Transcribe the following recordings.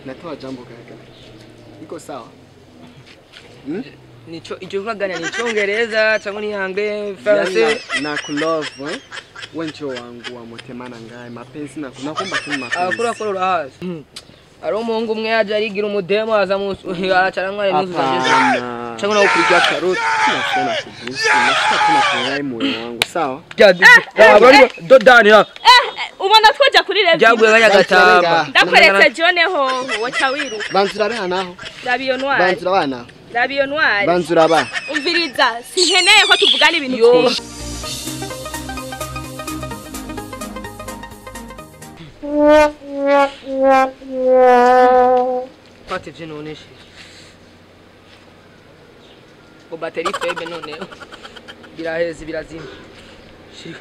Natoa jambo kaka. Iko sawa? Hmm? Nicho icyo kaganya ni Cyongereza cyangwa ni Anglais, Français? Na kulove eh? Wencho wangu wa mutemana ngaye mapenzi na nakumba tu mapenzi. Akura kora urahazi. Ari umuhungu umwe yaje arigira umudemo aza mu aracaranwa ari muzu zanje. Cyangwa nawe ukurikira karoti. Sinasema kubusu, nashaka tunafurahi moyo wangu, sawa? Dodani ha. Ubona twoja kuri review. Byaguye banyagatamba. Ndakweretse John ho wacha wiruka. Banzura bana naho. Rabiyo noir. Banzura bana. Rabiyo noir. Banzura ba. Umviriza, sinkeneye ko tuvugana ibintu byinshi. Fate je none shi. Ngo batterie faible none. Biraheze birazima. Shiri.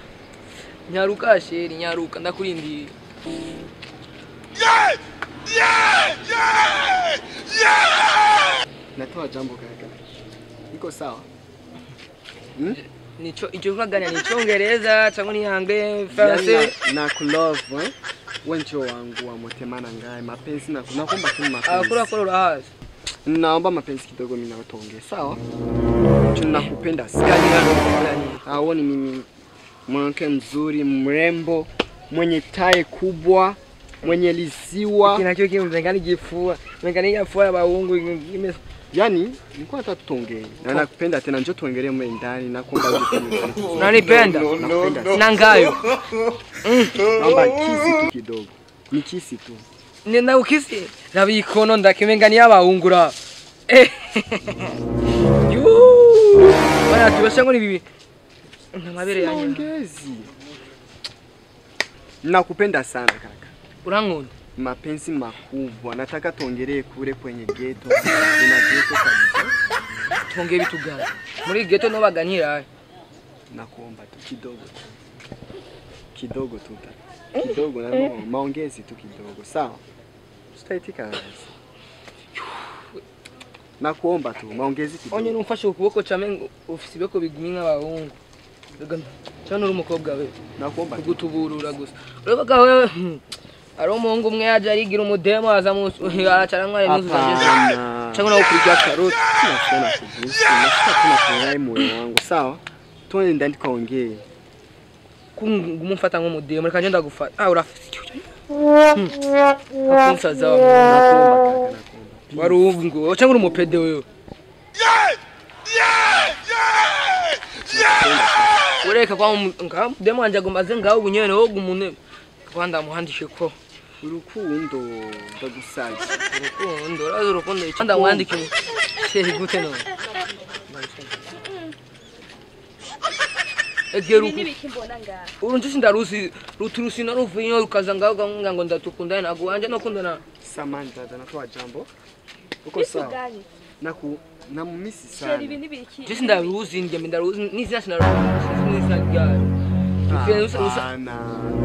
Nyaruka sheri nyaruka ndakurindiye. Yeah! Yeah! Yeah! Yeah! Natoa jambo kaka. Iko sawa? Hmm? Nicho icyo kaganya ni Cyongereza cyangwa ni Anglais, Français? Na kulove eh? Wencho wangu wa mutemana ngaye mapenzi na nakumba tu mapenzi. Akura kora urahazi. Naomba mapenzi kidogo mimi na tuongee, sawa? Tunakupenda sana. Haoni mimi mwanamke mzuri, mrembo, mwenye tai kubwa, mwenye liziwa. Kinacyo kimengani gifua, mengani gifua abahungu. Yani nilikuwa nataka tuongee. Na nakupenda tena, njoo tuongelee mwe ndani na kuomba uje. Unanipenda? Na ngayo. Naomba kisi tu kidogo. Ni kisi tu. Nenda ukisi. Rabikono ndakimengani abahungura. Eh. Yu. Bana tubashango ni bibi. Namabere yanyu. Ongezi. Nakupenda sana kaka. Urankunda? Mapenzi makubwa. Nataka tuongelee kule kwenye ghetto. Nina ghetto kabisa. Tuongee vitu gani? Muri ghetto no baganira. Nakuomba tu kidogo. Kidogo tu. Kidogo na maongezi tu kidogo. Sawa? Tutaitika. Nakuomba tu maongezi kidogo. Onye numfashe ukuboko chame ofisi beko bigumye abahungu. Cyane uri umukobwa we. Nakuomba kugutuburura gusa. Urabaka wewe. Ari umuhungu umwe yaje arigira umudemo aza mu aracaranwa ari muzu zanje. Cyangwa nawe ukurikira karoti. Sinasema kubusu, nashaka tunafurahi moyo wangu, sawa? Tuende ndani tukaongee. Kumufata nk'umudemo reka ngenda gufata. Ah urafite. Akunsaza nakuomba kaka, nakuomba. Wari ubwo cyangwa uri umupede wewe. Yeah! Yeah! Yeah! Ureka kwa mudemo wanje agomba aze ngaho ubunyene wo gumune. Kwanda muhandishe ko urukundo ndagusaje. Urukundo urazi urukundo icyo ndamwandike shehi gute none. Egera uku. Urunje sindarusi ruturusi na ruvinyo rukaza ngaho ngo ndatukundana nago anje nokundana. Samani dada, natoa jambo. Uko sawa? Naku namumisi sana. Sheri ibintu biki? Je sindaruzi nge ndaruzi nizina sinaruzi nizina ryayo. Hapana.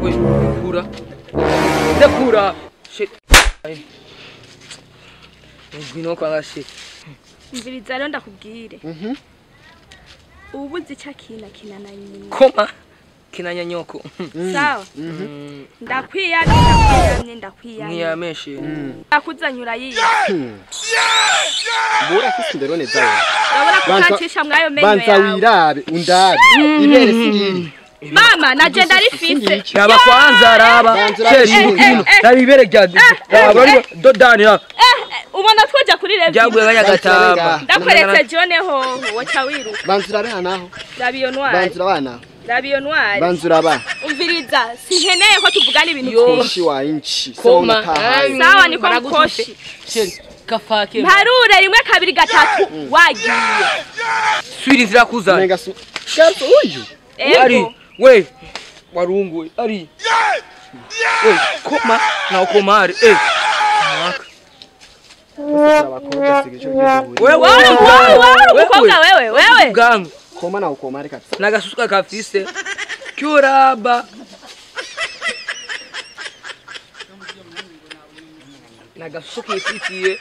We kura. Ndakura. Shit. Ngwino kwa shit. Umviriza rero ndakubwire. Ubuzi cha kina kina na nyina. Koma kinanya nyoko. Sawa? Ndakwiyamye ndakwiyamye ndakwiyamye. Mwiyameshe. Ndakuzanyura yiye. Bora kisi nderone zawe. Urabona kutancisha mwayo menyo yawe. Banza wirabe undabe. Ibere singiri. Mama na jenda rifise. Yaba kwanza raba. Nabibere rya raba dodani ha. Ubona twoja kuri review. Byaguye banyagatamba. Ndakweretse John ho wacha wiruka. Banzura bana naho. Rabiyo noir. Banzura bana. Rabiyo noir. Banzura ba. Umviriza, sinkeneye ko tuvugana ibintu byinshi. Koshi wa inchi. Koma. Sawa niko mkoshi. Kafake. Mparure 1 2 3 wagiye. Swiri nzira kuzana. Nenga su. Sharp uyu. Ari we warungu ari. We koma na ukomari eh. Wewe umukobwa wewe wewe. Gangu. Koma na ukomari kabisa. Nagasuka kafise. Kyuraba. Nagasuka ifitiye.